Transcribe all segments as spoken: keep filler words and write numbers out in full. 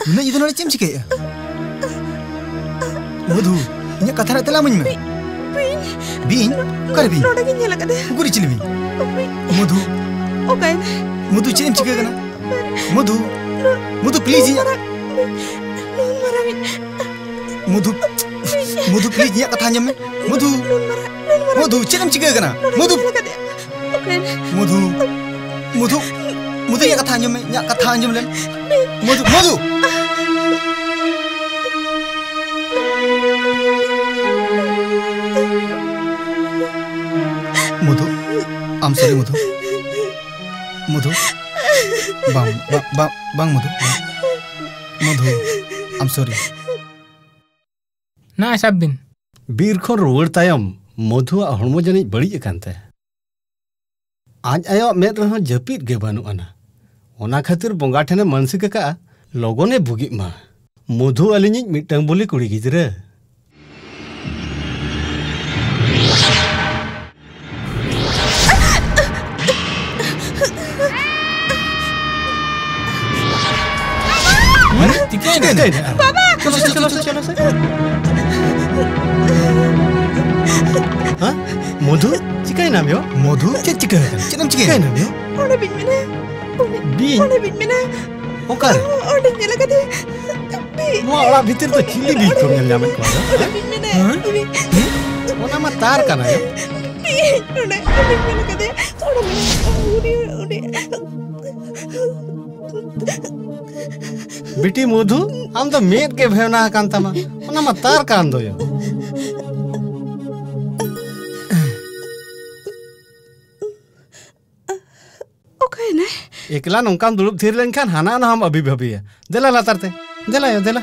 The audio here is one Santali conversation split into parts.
ᱱᱩᱱᱟᱹᱜ ᱧᱤᱫᱟᱹ ᱱᱚᱰᱮ ᱪᱮᱫ ᱮᱢ ᱪᱤᱠᱟᱹᱭᱮᱫᱼᱟ? ᱢᱚᱫᱷᱩ, ᱤᱧᱟᱹᱜ ᱠᱟᱛᱷᱟ ᱨᱮᱭᱟᱜ ᱛᱮᱞᱟ ᱤᱢᱟᱹᱧ ᱢᱮ᱾ ᱵᱤᱧ᱾ ᱵᱤᱧ? ᱚᱠᱟᱨᱮ ᱵᱤᱧ? ᱱᱚᱰᱮ ᱜᱤᱧ ᱧᱮᱞ ᱟᱠᱟᱫᱮᱭᱟ᱾ ᱩᱠᱩᱨ ᱪᱤᱞᱤ ᱵᱤᱧ? ᱵᱤᱧ᱾ ᱢᱚᱫᱷᱩ᱾ ᱚᱠᱟᱭᱮᱱᱟᱭ? ᱢᱚᱫᱷᱩ, ᱪᱮᱫ ᱮᱢ ᱪᱤᱠᱟᱹ ᱠᱟᱱᱟ? ᱢᱚᱫᱷᱩ᱾ ᱱᱩᱱ-, ᱢᱚᱫᱷᱩ, please, ᱱᱩᱱ ᱤᱧᱟᱹᱜ ᱢᱟᱨᱟᱝ, ᱱᱩᱱ ᱢᱟᱨᱟᱝ ᱤᱡ᱾ ᱢᱚᱫᱷᱩ᱾ ᱢᱚᱫᱷᱩ, please, ᱤᱧᱟᱹᱜ ᱠᱟᱛᱷᱟ ᱟᱸᱡᱚᱢ ᱢᱮ᱾ ᱢᱚᱫᱷᱩ᱾ ᱱᱩᱱ ᱢᱟᱨᱟᱝ, ᱱᱩᱱ ᱢᱟᱨᱟᱝ᱾ ᱢᱚᱫᱷᱩ, ᱪᱮᱫ ᱮᱢ ᱪᱤᱠᱟᱹ ᱠᱟᱱᱟ? ᱱᱚᱰᱮ ᱢᱚᱫᱷᱩ᱾ ᱜᱤᱧ ᱧᱮᱞ ᱟᱠᱟᱫᱮᱭᱟ᱾ ᱚᱠᱟᱭᱮᱱᱟᱭ? ᱢᱚᱫᱷᱩ, ᱢᱚᱫᱷᱩ, ᱢᱚᱫᱷᱩ, ᱤᱧᱟᱹᱜ ᱠᱟᱛᱷᱟ ᱟᱸᱡᱚᱢ ᱢᱮ, ᱤᱧᱟᱹᱜ ᱠᱟᱛᱷᱟ ᱟᱸᱡᱚᱢ ᱞᱮᱢ᱾ ᱢᱚᱫᱷᱩ, ᱢᱚᱫᱷᱩ᱾ ᱢᱚᱫᱷᱩ, I'm sorry, ᱢᱚᱫᱷᱩ᱾ ᱢᱚᱫᱷᱩ, ᱵᱟᱝ, ᱵᱟᱝ, ᱵᱟᱝ, ᱵᱟᱝ, ᱢᱚᱫᱷᱩ, ᱵᱟᱝ᱾ ᱢᱚᱫᱷᱩ, I'm sorry᱾ ᱱᱟ ᱥᱟᱵ ᱫᱤᱱ᱾ ᱵᱤᱨ ᱠᱷᱚᱱ ᱨᱩᱣᱟᱹᱲ ᱛᱟᱭᱚᱢ ᱢᱚᱫᱷᱩᱣᱟᱜ ᱦᱚᱲᱢᱚ ᱡᱟᱹᱱᱤᱡ ᱵᱟᱹᱲᱤᱡ ᱟᱠᱟᱱ ᱛᱟᱭᱟ᱾ ᱟᱡ ᱟᱭᱳᱣᱟᱜ ᱢᱮᱫ ᱨᱮᱦᱚᱸ ᱡᱟᱹᱯᱤᱫ ᱜᱮ ᱵᱟᱹᱱᱩᱜ ᱟᱱᱟ᱾ ᱚᱱᱟ ᱠᱷᱟᱹᱛᱤᱨ ᱵᱚᱸᱜᱟ ᱴᱷᱮᱱᱮ ᱢᱟᱹᱱᱥᱤᱠ ᱟᱠᱟᱫᱼᱟ, ᱞᱚᱜᱚᱱᱮ ᱵᱩᱜᱤᱜ ᱢᱟ᱾ ᱢᱚᱫᱷᱩ ᱟᱹᱞᱤᱧᱤᱡ ᱢᱤᱫᱴᱟᱝ ᱵᱚᱞᱮ ᱠᱩᱲᱤ ᱜᱤᱫᱽᱨᱟᱹ᱾ ᱪᱤᱠᱟᱹᱭᱮᱱᱟ? ᱪᱤᱠᱟᱹᱭᱮᱱᱟ? ᱵᱟᱵᱟ! ᱪᱚᱞᱚ ᱥᱮ, ᱪᱚᱞᱚ ᱥᱮ, ᱪᱚᱞᱚ ᱥᱮ᱾ ᱦᱮᱸ? ᱢᱚᱫᱷᱩ? ᱪᱤᱠᱟᱹᱭᱮᱱᱟᱢ ᱭᱳ? ᱢᱚᱫᱷᱩ? ᱪᱮᱫ ᱪᱤᱠᱟᱹ ᱟᱠᱟᱱᱟ? ᱪᱮᱫ ᱮᱢ ᱪᱤᱠᱟᱹᱭᱮᱱᱟ? ᱪᱤᱠᱟᱹᱭᱮᱱᱟᱢ ᱭᱳ? ᱚᱸᱰᱮ ᱵᱤᱧ ᱢᱮᱱᱟᱭᱟ᱾ ᱚᱸᱰᱮ, ᱵᱤᱧ? ᱚᱸᱰᱮ ᱵᱤᱧ ᱢᱮᱱᱟᱭᱟ᱾ ᱚᱠᱟᱨᱮ? ᱚᱸᱰᱮᱧ ᱧᱮᱞ ᱟᱠᱟᱫᱮᱭᱟ᱾ ᱵᱤᱧ᱾ ᱱᱚᱣᱟ ᱚᱲᱟᱜ ᱵᱷᱤᱛᱤᱨ ᱫᱚ ᱪᱤᱞᱤ ᱵᱤᱧ ᱠᱚᱢ ᱧᱮᱞ ᱧᱟᱢᱮᱫ ᱠᱚᱣᱟ ᱫᱚ? ᱚᱸᱰᱮ ᱵᱤᱧ ᱢᱮᱱᱟᱭᱟ᱾ ᱦᱮᱸ? ᱩᱱᱤ᱾ ᱚᱱᱟ ᱢᱟ ᱛᱟᱨ ᱠᱟᱱᱟᱭ᱾ ᱵᱤᱧ᱾ ᱚᱸᱰᱮ, ᱚᱸᱰᱮᱧ ᱧᱮᱞ ᱟᱠᱟᱫᱮᱭᱟ᱾ ᱚᱸᱰᱮ ᱢᱮᱱᱟᱭᱟ᱾ ᱩᱱᱤ, ᱩᱱᱤ᱾ ᱵᱤᱴᱤ ᱢᱚᱫᱷᱩ, ᱟᱢ ᱫᱚ ᱢᱮᱫ ᱜᱮ ᱵᱷᱮᱣᱱᱟ ᱟᱠᱟᱱ ᱛᱟᱢᱟ᱾ ᱚᱱᱟ ᱢᱟ ᱛᱟᱨ ᱠᱟᱱ ᱫᱚᱭᱚ᱾ ᱚᱠᱟᱭᱮᱱᱟᱭ? ᱮᱠᱞᱟ ᱱᱚᱝᱠᱟᱢ ᱫᱩᱲᱩᱵ ᱛᱷᱤᱨ ᱞᱮᱱᱠᱷᱟᱱ ᱦᱟᱱᱟ ᱱᱟᱣᱟᱢ ᱟᱹᱵᱤ ᱵᱷᱟᱹᱵᱤᱭᱟ᱾ ᱫᱮᱞᱟ ᱞᱟᱛᱟᱨ ᱛᱮ, ᱫᱮᱞᱟ ᱭᱳ, ᱫᱮᱞᱟ᱾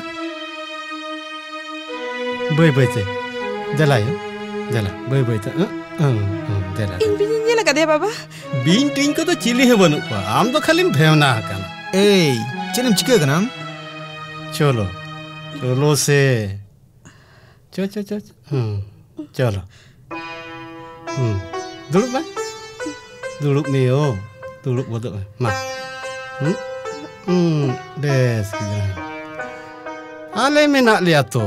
ᱵᱟᱹᱭ ᱵᱟᱹᱭ ᱛᱮ, ᱫᱮᱞᱟ ᱭᱳ, ᱫᱮᱞᱟ, ᱵᱟᱹᱭ ᱵᱟᱹᱭ ᱛᱮ᱾ ᱟᱹᱜ, ᱟᱹᱜ, ᱟᱹᱜ, ᱫᱮᱞᱟ, ᱤᱧ ᱫᱮᱞᱟ᱾ ᱵᱤᱧᱤᱧ ᱧᱮᱞ ᱟᱠᱟᱫᱮᱭᱟ, ᱵᱟᱵᱟ᱾ ᱵᱤᱧ ᱴᱤᱧ ᱠᱚᱫᱚ ᱪᱤᱞᱤ ᱦᱚᱸ ᱵᱟᱹᱱᱩᱜ ᱠᱚᱣᱟ, ᱟᱢ ᱫᱚ ᱠᱷᱟᱹᱞᱤᱢ ᱵᱷᱮᱣᱱᱟ ᱟᱠᱟᱱᱟ᱾ ᱮᱭ, ᱪᱮᱫ ᱮᱢ ᱪᱤᱠᱟᱹ ᱠᱟᱱᱟ ᱟᱢ? ᱪᱚᱞᱚ, ᱪᱚᱞᱚ ᱥᱮ᱾ ᱪᱚ, ᱪᱚ, ᱪᱚ, ᱪᱚ᱾ ᱦᱩᱸ, ᱪᱚᱞᱚ᱾ ᱦᱩᱸ, ᱫᱩᱲᱩᱵ ᱢᱮ᱾ ᱫᱩᱲᱩᱵ ᱢᱮ ᱭᱳ᱾ ᱫᱩᱲᱩᱵ ᱜᱚᱫᱚᱜ ᱢᱮ᱾ ᱢᱟ᱾ ᱦᱩᱸ? ᱦᱩᱸ, ᱵᱮᱥ ᱜᱮ᱾ ᱟᱞᱮ ᱢᱮᱱᱟᱜ ᱞᱮᱭᱟ ᱛᱚ᱾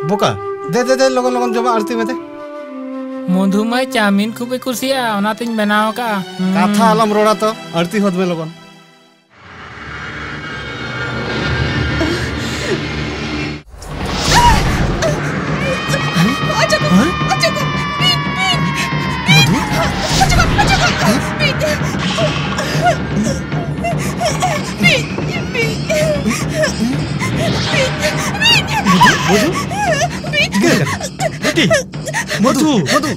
ᱵᱚᱠᱟ, ᱫᱮ, ᱫᱮ, ᱫᱮ, ᱞᱚᱜᱚᱱ, ᱞᱚᱜᱚᱱ ᱡᱚᱢᱟᱜ ᱟᱬᱛᱤ ᱢᱮ ᱫᱮ᱾ ᱢᱚᱫᱷᱩ ᱢᱟᱹᱭ ᱪᱟᱣᱢᱤᱱ ᱠᱷᱩᱵᱮ ᱠᱩᱥᱤᱭᱟᱜᱼᱟ, ᱚᱱᱟᱛᱤᱧ ᱵᱮᱱᱟᱣ ᱟᱠᱟᱜᱼᱟ᱾ ᱦᱩᱸ᱾ ᱠᱟᱛᱷᱟ ᱟᱞᱚᱢ ᱨᱚᱲᱟ ᱛᱚ, ᱟᱬᱛᱤ ᱦᱚᱫ ᱢᱮ ᱞᱚᱜᱚᱱ᱾ ᱚᱪᱚᱜᱚᱜ, ᱚᱪᱚᱜᱚᱜ, ᱵᱤᱧ, ᱵᱤᱧ, ᱵᱤᱧ᱾ ᱢᱚᱫᱷᱩ? ᱚᱪᱚᱜᱚᱜ, ᱚᱪᱚᱜᱚᱜ, ᱵᱤᱧ᱾ ᱵᱤᱧ, ᱵᱤᱧ, ᱵᱤᱧ᱾ ᱢᱚᱫᱷᱩ, ᱢᱚᱫᱷᱩ? ᱵᱤᱧ᱾ ᱪᱤᱠᱟᱹ ᱟᱠᱟᱱᱟ? ᱵᱤᱴᱤ, ᱢᱚᱫᱷᱩ, ᱢᱚᱫᱷᱩ᱾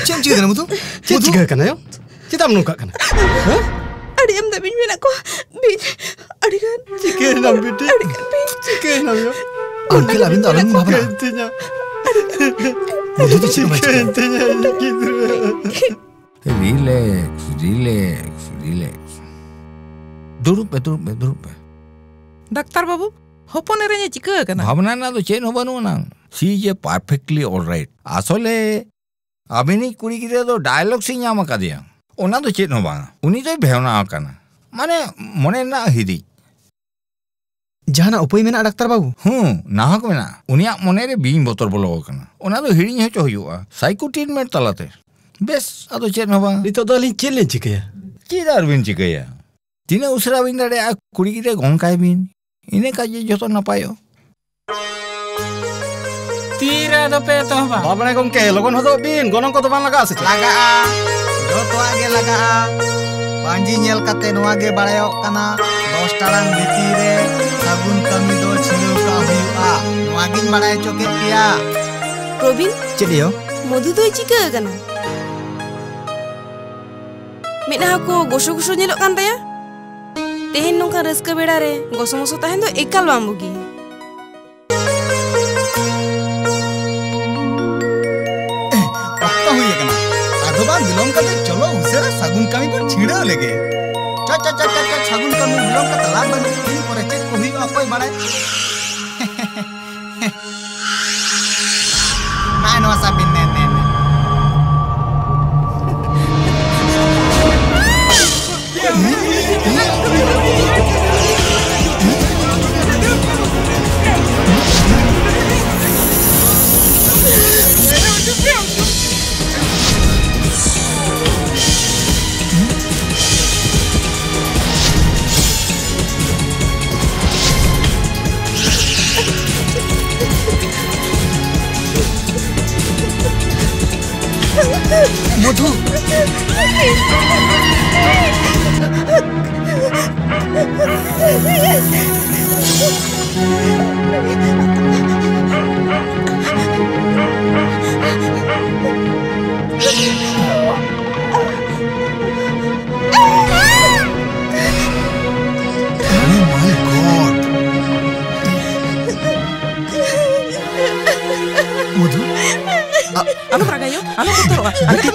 ᱪᱮᱫ ᱮᱢ ᱪᱤᱠᱟᱹ ᱠᱟᱱᱟ ᱢᱚᱫᱷᱩ? ᱪᱮᱫ ᱢᱚᱫᱷᱩ? ᱪᱤᱠᱟᱹ ᱠᱟᱱᱟ ᱭᱳ? ᱪᱮᱫᱟᱜ ᱮᱢ ᱱᱚᱝᱠᱟᱜ ᱠᱟᱱᱟ? ᱦᱮᱸ? ᱟᱹᱰᱤ ᱟᱢᱫᱟ ᱵᱤᱧ ᱢᱮᱱᱟᱜ ᱠᱚᱣᱟ᱾ ᱵᱤᱧ, ᱟᱹᱰᱤ ᱜᱟᱱ᱾ ᱪᱤᱠᱟᱹᱭᱮᱱᱟᱢ ᱵᱤᱴᱤ? ᱟᱹᱰᱤ ᱜᱟᱱ ᱵᱤᱧ᱾ ᱪᱤᱠᱟᱹᱭᱮᱱᱟᱢ ᱭᱳ? ᱟᱝᱠᱮᱞ, ᱟᱹᱵᱤᱱ ᱫᱚ ᱟᱞᱚᱵᱤᱱ ᱵᱷᱟᱵᱽᱱᱟ᱾ ᱪᱤᱠᱟᱹᱭᱮᱱ ᱛᱤᱧᱟ? ᱢᱚᱫᱷᱩ ᱫᱚ ᱪᱮᱫ ᱦᱚᱸ ᱵᱟᱭ ᱪᱤᱠᱟᱹᱭᱮᱱ ᱪᱤᱠᱟᱹᱭᱟ᱾ ᱛᱤᱧᱟ ᱤᱧ ᱜᱤᱫᱽᱨᱟᱹ᱾ Relax, relax, relax. ᱫᱩᱲᱩᱵ ᱯᱮ, ᱫᱩᱲᱩᱵ ᱯᱮ, ᱫᱩᱲᱩᱵ ᱯᱮ᱾ ᱰᱟᱠᱛᱟᱨ ᱵᱟᱹᱵᱩ, ᱦᱚᱯᱚᱱ ᱮᱨᱟᱧ ᱮ ᱪᱤᱠᱟᱹ ᱟᱠᱟᱱᱟ? ᱵᱷᱟᱵᱽᱱᱟ ᱨᱮᱱᱟᱜ ᱫᱚ ᱪᱮᱫ ᱦᱚᱸ ᱵᱟᱹᱱᱩᱜ ᱟᱱᱟᱝ᱾ She is a perfectly all right. ᱟᱥᱚᱞᱮ ᱟᱹᱵᱤᱱᱤᱡ ᱠᱩᱲᱤ ᱜᱤᱫᱽᱨᱟᱹ ᱫᱚ dialogue ᱥᱮᱫ ᱧᱟᱢ ᱟᱠᱟᱫᱮᱭᱟ, ᱚᱱᱟ ᱫᱚ ᱪᱮᱫ ᱦᱚᱸ ᱵᱟᱝ, ᱩᱱᱤ ᱫᱚᱭ ᱵᱷᱮᱣᱱᱟ ᱟᱠᱟᱱᱟ, ᱢᱟᱱᱮ ᱢᱚᱱᱮ ᱨᱮᱱᱟᱜ ᱦᱤᱫᱤᱡ᱾ ᱡᱟᱦᱟᱱᱟᱜ ᱩᱯᱟᱹᱭ ᱢᱮᱱᱟᱜᱼᱟ ᱰᱟᱠᱛᱟᱨ ᱵᱟᱹᱵᱩ? ᱦᱩᱸ, ᱱᱟᱦᱟᱜ ᱢᱮᱱᱟᱜᱼᱟ᱾ ᱩᱱᱤᱭᱟᱜ ᱢᱚᱱᱮ ᱨᱮ ᱵᱤᱧ ᱵᱚᱛᱚᱨ ᱵᱚᱞᱚ ᱟᱠᱟᱱᱟ, ᱚᱱᱟ ᱫᱚ ᱦᱤᱲᱤᱧ ᱦᱚᱪᱚ ᱦᱩᱭᱩᱜᱼᱟ ᱥᱟᱭᱠᱳ ᱴᱨᱤᱴᱢᱮᱱᱴ ᱛᱟᱞᱟᱛᱮ᱾ ᱵᱮᱥ, ᱟᱫᱚ ᱪᱮᱫ ᱦᱚᱸ ᱵᱟᱝ᱾ ᱱᱤᱛᱚᱜ ᱫᱚ ᱟᱹᱞᱤᱧ ᱪᱮᱫ ᱞᱤᱧ ᱪᱤᱠᱟᱹᱭᱟ? ᱪᱮᱫ ᱟᱨ ᱵᱤᱱ ᱪᱤᱠᱟᱹᱭᱟ? ᱛᱤᱱᱟᱹᱜ ᱩᱥᱟᱹᱨᱟ ᱵᱤᱱ ᱫᱟᱲᱮᱭᱟᱜᱼᱟ ᱠᱩᱲᱤ ᱜᱤᱫᱽᱨᱟᱹ ᱜᱚᱝᱠᱟᱭ ᱵᱤᱱ, ᱤᱱᱟᱹ ᱠᱷᱟᱡ ᱜᱮ ᱡᱚᱛᱚ ᱱᱟᱯᱟᱭᱚᱜ᱾ ᱛᱤᱨᱮ ᱟᱫᱚ ᱯᱮ ᱮᱛᱚᱦᱚᱵᱟ? ᱵᱟᱵᱲᱮ ᱜᱚᱝᱠᱮ, ᱞᱚᱜᱚᱱ ᱦᱚᱫᱚᱜ ᱵᱤᱱ, ᱜᱚᱱᱚᱝ ᱠᱚᱫᱚ ᱵᱟᱝ ᱞᱟᱜᱟᱜᱼᱟ ᱥᱮ ᱪᱮᱫ? ᱞᱟᱜᱟᱜᱼᱟ, ᱡᱚᱛᱚᱣᱟᱜ ᱜᱮ ᱞᱟᱜᱟᱜᱼᱟ᱾ ᱯᱟᱹᱧᱡᱤ ᱧᱮᱞ ᱠᱟᱛᱮ ᱱᱚᱣᱟ ᱜᱮ ᱵᱟᱲᱟᱭᱚᱜ ᱠᱟᱱᱟ, ᱫᱚᱥ ᱴᱟᱲᱟᱝ ᱵᱷᱤᱛᱤᱨ ᱨᱮ ᱥᱟᱹᱜᱩᱱ ᱠᱟᱹᱢᱤ ᱫᱚ ᱪᱷᱤᱰᱟᱹᱣ ᱠᱟᱜ ᱦᱩᱭᱩᱜᱼᱟ᱾ ᱱᱚᱣᱟ ᱜᱤᱧ ᱵᱟᱲᱟᱭ ᱦᱚᱪᱚ ᱠᱮᱫ ᱯᱮᱭᱟ᱾ ᱯᱨᱚᱵᱤᱱ, ᱪᱮᱫ ᱭᱳ? ᱢᱚᱫᱷᱩ ᱫᱚᱭ ᱪᱤᱠᱟᱹ ᱟᱠᱟᱱᱟ? ᱢᱮᱫᱦᱟ ᱠᱚ ᱜᱚᱥᱚ ᱜᱚᱥᱚ ᱧᱮᱞᱚᱜ ᱠᱟᱱ ᱛᱟᱭᱟ᱾ ᱛᱮᱦᱮᱧ ᱱᱚᱝᱠᱟ ᱨᱟᱹᱥᱠᱟᱹ ᱵᱮᱲᱟ ᱨᱮ ᱜᱚᱥᱚ ᱢᱚᱥᱚ ᱛᱟᱦᱮᱱ ᱫᱚ ᱮᱠᱟᱞ ᱵᱟᱝ ᱵᱩᱜᱤᱭᱟ᱾ ᱚᱠᱛᱚ ᱦᱩᱭ ᱟᱠᱟᱱᱟ, ᱟᱫᱚ ᱵᱟᱝ ᱵᱤᱞᱚᱢ ᱠᱟᱛᱮ ᱪᱚᱞᱚ ᱩᱥᱟᱹᱨᱟ ᱥᱟᱹᱜᱩᱱ ᱠᱟᱹᱢᱤ ᱵᱚᱱ ᱪᱷᱤᱲᱟᱹᱣ ᱞᱮᱜᱮ᱾ ᱪᱚ, ᱪᱚ, ᱪᱚ, ᱪᱚ, ᱪᱚ, ᱥᱟᱹᱜᱩᱱ ᱠᱟᱹᱢᱤ ᱵᱤᱞᱚᱢ ᱠᱟᱛᱮ ᱞᱟᱵᱷ ᱵᱟᱹᱱᱩᱜ, ᱛᱤᱱ ᱯᱚᱨᱮ ᱪᱮᱫ ᱠᱚ ᱦᱩᱭᱩᱜᱼᱟ ᱚᱠᱚᱭ ᱵᱟᱲᱟᱭ? ᱱᱚᱜᱼᱚᱭ ᱱᱚᱣᱟ ᱥᱟᱵ ᱵᱤᱱ, ᱱᱮ, ᱱᱮ, ᱱᱮ᱾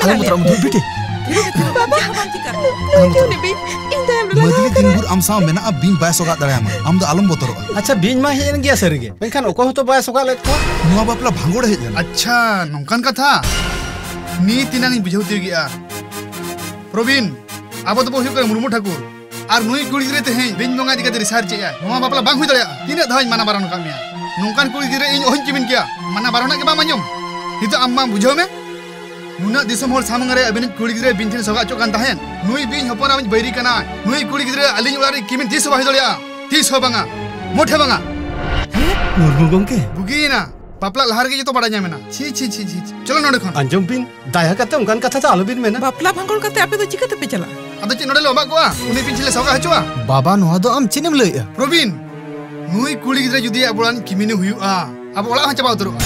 ᱟᱞᱚᱢ ᱵᱚᱛᱚᱨᱚᱜᱼᱟ, ᱢᱚᱫᱷᱩ, ᱵᱤᱴᱤ᱾ ᱵᱟᱵᱟ, ᱟᱞᱚᱢ ᱵᱚᱛᱚᱨᱚᱜᱼᱟ᱾ ᱤᱧ ᱛᱟᱭᱚᱢ ᱨᱮ ᱞᱟᱜᱟ ᱢᱟᱹᱫᱽᱞᱤ ᱟᱠᱟᱱᱟ᱾ ᱛᱤᱱ ᱵᱷᱳᱨ ᱟᱢ ᱥᱟᱶ ᱢᱮᱱᱟᱜᱼᱟ, ᱵᱤᱧ ᱵᱟᱭ ᱥᱚᱜᱟᱜ ᱫᱟᱲᱮᱭᱟᱢᱟ᱾ ᱟᱢ ᱫᱚ ᱟᱞᱚᱢ ᱵᱚᱛᱚᱨᱚᱜᱼᱟ᱾ ᱟᱪᱪᱷᱟ, ᱵᱤᱧ ᱢᱟ ᱦᱮᱡ ᱮᱱ ᱜᱮᱭᱟ ᱥᱟᱹᱨᱤ ᱜᱮ, ᱢᱮᱱᱠᱷᱟᱱ ᱚᱠᱚᱭ ᱦᱚᱸᱛᱚ ᱵᱟᱭ ᱥᱚᱜᱟᱜ ᱞᱮᱫ ᱠᱚᱣᱟ᱾ ᱱᱚᱣᱟ ᱵᱟᱯᱞᱟ ᱵᱷᱟᱸᱜᱚᱲ ᱦᱮᱡ ᱞᱮᱱᱟ᱾ ᱟᱪᱪᱷᱟ, ᱱᱚᱝᱠᱟᱱ ᱠᱟᱛᱷᱟ? ᱱᱤᱛ ᱮᱱᱟᱝ ᱤᱧ ᱵᱩᱡᱷᱟᱹᱣ ᱛᱤᱭᱳᱜᱮᱜᱼᱟ᱾ ᱯᱨᱚᱵᱤᱱ, ᱟᱵᱚ ᱫᱚᱵᱚ ᱦᱩᱭᱩᱜ ᱠᱟᱱᱟ ᱢᱩᱨᱢᱩ ᱴᱷᱟᱹᱠᱩᱨ᱾ ᱟᱨ ᱱᱩᱭ ᱠᱩᱲᱤ ᱜᱤᱫᱽᱨᱟᱹ ᱛᱮᱦᱮᱧ ᱵᱤᱧ ᱵᱚᱸᱜᱟ ᱤᱫᱤ ᱠᱟᱛᱮ research ᱮᱫ ᱟᱭ᱾ ᱱᱚᱣᱟ ᱵᱟᱯᱞᱟ ᱵᱟᱝ ᱦᱩᱭ ᱫᱟᱲᱮᱭᱟᱜᱼᱟ᱾ ᱛᱤᱱᱟᱹᱜ ᱫᱷᱟᱣ ᱤᱧ ᱢᱟᱱᱟ ᱵᱟᱨᱚᱱ ᱟᱠᱟᱫ ᱢᱮᱭᱟ? ᱱᱚᱝᱠᱟᱱ ᱠᱩᱲᱤ ᱜᱤᱫᱽᱨᱟᱹ ᱤᱧ ᱚᱦᱚᱧ ᱠᱤᱢᱤᱱ ᱠᱮᱭᱟ᱾ ᱢᱟᱱᱟ ᱵᱟᱨᱚᱱᱟᱜ ᱜᱮ ᱵᱟᱢ ᱟᱸᱡᱚᱢ᱾ ᱱᱤᱛᱚᱜ ᱟᱢ ᱢᱟᱢ ᱵᱩᱡᱷᱟᱹᱣ ᱢᱮ᱾ ᱱᱩᱱᱟᱹᱜ ᱫᱤᱥᱚᱢ ᱦᱚᱲ ᱥᱟᱢᱟᱝ ᱨᱮ ᱟᱵᱤᱱᱤᱡ ᱠᱩᱲᱤ ᱜᱤᱫᱽᱨᱟᱹ ᱵᱤᱧ ᱴᱷᱮᱱ ᱥᱚᱜᱟ ᱦᱚᱪᱚᱜ ᱠᱟᱱ ᱛᱟᱦᱮᱸᱫ᱾ ᱱᱩᱭ ᱵᱤᱧ ᱦᱚᱯᱚᱱ ᱟᱢᱤᱡ ᱵᱟᱹᱭᱨᱤ ᱠᱟᱱᱟᱭ᱾ ᱱᱩᱭ ᱠᱩᱲᱤ ᱜᱤᱫᱽᱨᱟᱹ ᱟᱹᱞᱤᱧ ᱚᱲᱟᱜ ᱨᱮ ᱠᱤᱢᱤᱱ ᱛᱤᱥ ᱦᱚᱸ ᱵᱟᱭ ᱦᱩᱭ ᱫᱟᱲᱮᱭᱟᱜᱼᱟ, ᱛᱤᱥ ᱦᱚᱸ ᱵᱟᱝᱟ, ᱢᱚᱴᱷᱮ ᱵᱟᱝᱟ᱾ ᱢᱩᱨᱢᱩ ᱜᱚᱝᱠᱮ᱾ ᱵᱩᱜᱤᱭᱮᱱᱟ, ᱵᱟᱯᱞᱟ ᱞᱟᱦᱟ ᱨᱮᱜᱮ ᱡᱚᱛᱚ ᱵᱟᱲᱟᱭ ᱧᱟᱢ ᱮᱱᱟ᱾ ᱪᱷᱤ, ᱪᱷᱤ, ᱪᱷᱤ, ᱪᱷᱤ, ᱪᱷᱤ᱾ ᱪᱚᱞᱚ ᱱᱚᱰᱮ ᱠᱷᱚᱱ᱾ ᱟᱸᱡᱚᱢ ᱵᱤᱱ, ᱫᱟᱭᱟ ᱠᱟᱛᱮ ᱚᱱᱠᱟᱱ ᱠᱟᱛᱷᱟ ᱫᱚ ᱟᱞᱚᱵᱤᱱ ᱢᱮᱱᱟ᱾ ᱵᱟᱯᱞᱟ ᱵᱷᱟᱸᱜᱚᱲ ᱠᱟᱛᱮ ᱟᱯᱮ ᱫᱚ ᱪᱤᱠᱟᱹ ᱛᱮᱯᱮ ᱪᱟᱞᱟᱜᱼᱟ? ᱟᱫᱚ ᱪᱮᱫ ᱱᱚᱰᱮ ᱞᱮ ᱚᱵᱟᱜ ᱠᱚᱜᱼᱟ? ᱩᱱᱤ ᱵᱤᱧ ᱴᱷᱮᱱ ᱞᱮ ᱥᱚᱜᱟ ᱦᱚᱪᱚᱜᱼᱟ? ᱵᱟᱵᱟ, ᱱᱚᱣᱟ ᱫᱚ ᱟᱢ ᱪᱮᱫ ᱮᱢ ᱞᱟᱹᱭᱮᱜᱼᱟ? ᱯᱨᱚᱵᱤᱱ, ᱱᱩᱭ ᱠᱩᱲᱤ ᱜᱤᱫᱽᱨᱟᱹ ᱡᱩᱫᱤ ᱟᱵᱚ ᱚᱲᱟᱜ ᱨᱮᱱ ᱠᱤᱢᱤᱱᱮ ᱦᱩᱭᱩᱜᱼᱟ, ᱟᱵᱚ ᱚᱲᱟᱜ ᱦᱚᱸ ᱪᱟᱵᱟ ᱩᱛᱟᱹᱨᱚᱜᱼᱟ᱾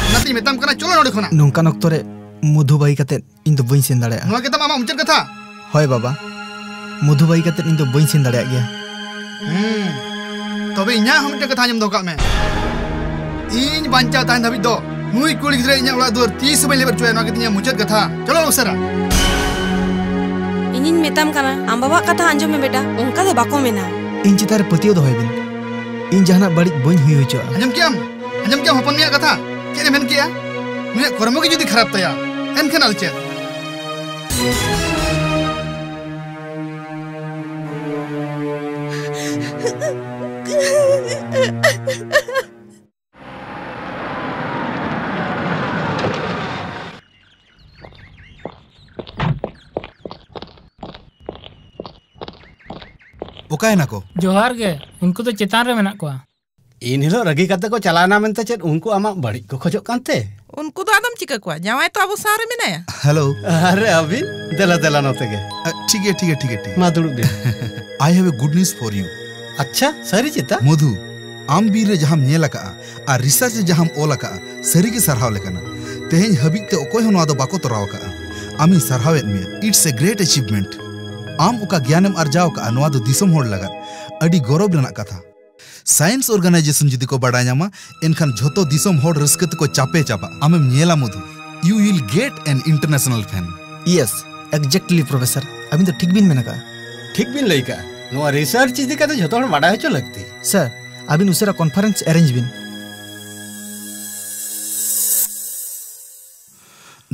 ᱚᱱᱟᱛᱤᱧ ᱢᱮᱛᱟᱢ ᱠᱟᱱᱟ, ᱪᱚᱞᱚ ᱱᱚᱰᱮ ᱠᱷᱚᱱᱟᱜ᱾ ᱱᱚᱝᱠᱟᱱ ᱚᱠᱛᱚ ᱨᱮ ᱢᱚᱫᱷᱩ ᱵᱟᱹᱜᱤ ᱠᱟᱛᱮ ᱤᱧ ᱫᱚ ᱵᱟᱹᱧ ᱥᱮᱱ ᱫᱟᱲᱮᱭᱟᱜᱼᱟ᱾ ᱱᱚᱣᱟ ᱜᱮᱛᱟᱢ ᱟᱢᱟᱜ ᱢᱩᱪᱟᱹᱫ ᱠᱟᱛᱷᱟ? ᱦᱳᱭ ᱵᱟᱵᱟ, ᱢᱚᱫᱷᱩ ᱵᱟᱹᱜᱤ ᱠᱟᱛᱮ ᱤᱧ ᱫᱚ ᱵᱟᱹᱧ ᱥᱮᱱ ᱫᱟᱲᱮᱭᱟᱜ ᱜᱮᱭᱟ᱾ ᱦᱩᱸ, ᱛᱚᱵᱮ ᱤᱧᱟᱹᱜ ᱦᱚᱸ ᱢᱤᱫᱴᱮᱱ ᱠᱟᱛᱷᱟ ᱟᱸᱡᱚᱢ ᱫᱚᱦᱚ ᱠᱟᱜ ᱢᱮ᱾ ᱤᱧ ᱵᱟᱧᱪᱟᱣ ᱛᱟᱦᱮᱱ ᱫᱷᱟᱹᱵᱤᱡ ᱫᱚ ᱱᱩᱭ ᱠᱩᱲᱤ ᱜᱤᱫᱽᱨᱟᱹ ᱤᱧᱟᱹᱜ ᱚᱲᱟᱜ ᱫᱩᱣᱟᱹᱨ ᱛᱤᱥ ᱦᱚᱸ ᱵᱟᱹᱧ ᱞᱮᱵᱮᱫ ᱦᱚᱪᱚᱭᱟ, ᱱᱚᱣᱟ ᱜᱮ ᱛᱤᱧᱟᱹᱜ ᱢᱩᱪᱟᱹᱫ ᱠᱟᱛᱷᱟ᱾ ᱪᱚᱞᱚ ᱩᱥᱟᱹᱨᱟ᱾ ᱤᱧᱤᱧ ᱢᱮᱛᱟᱢ ᱠᱟᱱᱟ, ᱟᱢ ᱵᱟᱵᱟᱣᱟᱜ ᱠᱟᱛᱷᱟ ᱟᱸᱡᱚᱢ ᱢᱮ ᱵᱮᱴᱟ, ᱚᱱᱠᱟ ᱫᱚ ᱵᱟᱠᱚ ᱢᱮᱱᱟ᱾ ᱤᱧ ᱪᱮᱛᱟᱱ ᱨᱮ ᱯᱟᱹᱛᱭᱟᱹᱣ ᱫᱚᱦᱚᱭ ᱵᱤᱱ, ᱤᱧ ᱡᱟᱦᱟᱱᱟᱜ ᱵᱟᱹᱲᱤᱡ ᱵᱟᱹᱧ ᱦᱩᱭ ᱦᱚᱪᱚᱜᱼᱟ᱾ ᱟᱸᱡᱚᱢ ᱠᱮᱜᱼᱟᱢ? ᱟᱸᱡᱚᱢ ᱠᱮᱜᱼᱟᱢ ᱦᱚᱯᱚᱱ ᱢᱤᱭᱟᱜ ᱠᱟᱛᱷᱟ? ᱪᱮᱫ ᱮ ᱢᱮᱱ ᱠᱮᱜᱼᱟ? ᱱᱩᱭᱟᱜ ᱠᱚᱨᱢᱚ ᱜᱮ ᱡᱩᱫᱤ ᱠᱷᱟᱨᱟᱯ ᱛᱟᱭᱟ, ᱮᱱᱠᱷᱟᱱ ᱟᱫᱚ ᱪᱮᱫ? ᱚᱠᱟᱭᱮᱱᱟ ᱠᱚ? ᱡᱚᱦᱟᱨ ᱜᱮ, ᱩᱱᱠᱩ ᱫᱚ ᱪᱮᱛᱟᱱ ᱨᱮ ᱢᱮᱱᱟᱜ ᱠᱚᱣᱟ᱾ ᱤᱱ ᱦᱤᱞᱳᱜ ᱨᱟᱹᱜᱤ ᱠᱟᱛᱮ ᱠᱚ ᱪᱟᱞᱟᱣ ᱮᱱᱟ ᱢᱮᱱᱛᱮ ᱪᱮᱫ ᱩᱱᱠᱩ ᱟᱢᱟᱜ ᱵᱟᱹᱲᱤᱡ ᱠᱚ ᱠᱷᱚᱡᱚᱜ ᱠᱟᱱᱛᱮ? ᱩᱱᱠᱩ ᱫᱚ ᱟᱫᱚᱢ ᱪᱤᱠᱟᱹ ᱠᱚᱣᱟ? ᱡᱟᱶᱟᱭ ᱛᱚ ᱟᱵᱚ ᱥᱟᱶ ᱨᱮ ᱢᱮᱱᱟᱭᱟ᱾ ᱦᱮᱞᱳ᱾ ᱟᱨᱮ ᱟᱹᱵᱤᱱ, ᱫᱮᱞᱟ ᱫᱮᱞᱟ ᱱᱚᱛᱮ ᱜᱮ᱾ ᱟ, ᱴᱷᱤᱠ ᱜᱮᱭᱟ, ᱴᱷᱤᱠ ᱜᱮᱭᱟ, ᱴᱷᱤᱠ ᱜᱮᱭᱟ, ᱴᱷᱤᱠ ᱜᱮᱭᱟ᱾ ᱢᱟ ᱫᱩᱲᱩᱵ ᱵᱤᱱ᱾ I have a good news for you. ᱟᱪᱪᱷᱟ, ᱥᱟᱹᱨᱤ ᱪᱮᱛᱟ? ᱢᱚᱫᱷᱩ, ᱟᱢ ᱵᱤᱨ ᱨᱮ ᱡᱟᱦᱟᱸᱢ ᱧᱮᱞ ᱟᱠᱟᱜᱼᱟ ᱟᱨ research ᱨᱮ ᱡᱟᱦᱟᱸᱢ ᱚᱞ ᱟᱠᱟᱜᱼᱟ, ᱥᱟᱹᱨᱤ ᱜᱮ ᱥᱟᱨᱦᱟᱣ ᱞᱮᱠᱟᱱᱟ᱾ ᱛᱮᱦᱮᱧ ᱦᱟᱹᱵᱤᱡ ᱛᱮ ᱚᱠᱚᱭ ᱦᱚᱸ ᱱᱚᱣᱟ ᱫᱚ ᱵᱟᱠᱚ ᱛᱚᱨᱟᱣ ᱟᱠᱟᱜᱼᱟ᱾ ᱟᱢᱤᱧ ᱥᱟᱨᱦᱟᱣᱮᱫ ᱢᱮᱭᱟ᱾ It's a great achievement. ᱟᱢ ᱚᱠᱟ ᱜᱮᱭᱟᱱᱮᱢ ᱟᱨᱡᱟᱣ ᱟᱠᱟᱜᱼᱟ, ᱱᱚᱣᱟ ᱫᱚ ᱫᱤᱥᱚᱢ ᱦᱚᱲ ᱞᱟᱜᱟᱫ ᱟᱹᱰᱤ ᱜᱚᱨᱚᱵᱽ ᱨᱮᱱᱟᱜ ᱠᱟᱛᱷᱟ᱾ Science Organization ᱡᱩᱫᱤ ᱠᱚ ᱵᱟᱰᱟᱭ ᱧᱟᱢᱟ, ᱮᱱᱠᱷᱟᱱ ᱡᱷᱚᱛᱚ ᱫᱤᱥᱚᱢ ᱦᱚᱲ ᱨᱟᱹᱥᱠᱟᱹ ᱛᱮᱠᱚ ᱪᱟᱯᱮ ᱪᱟᱵᱟᱜᱼᱟ᱾ ᱟᱢᱮᱢ ᱧᱮᱞᱟ ᱢᱚᱫᱷᱩ᱾ You will get an international fan. Yes, exactly, Professor. ᱟᱹᱵᱤᱱ ᱫᱚ ᱴᱷᱤᱠ ᱵᱤᱱ ᱢᱮᱱ ᱟᱠᱟᱫᱼᱟ᱾ ᱴᱷᱤᱠ ᱵᱤᱱ ᱞᱟᱹᱭ ᱠᱟᱜᱼᱟ᱾ ᱱᱚᱣᱟ ᱨᱤᱥᱟᱨᱪ ᱤᱫᱤ ᱠᱟᱛᱮ ᱡᱷᱚᱛᱚ ᱦᱚᱲ ᱵᱟᱰᱟᱭ ᱦᱚᱪᱚ ᱞᱟᱹᱠᱛᱤ᱾ ᱥᱟᱨ, ᱟᱹᱵᱤᱱ ᱩᱥᱟᱹᱨᱟ ᱠᱚᱱᱯᱷᱟᱨᱮᱱᱥ ᱮᱨᱮᱧᱡᱽ ᱵᱤᱱ᱾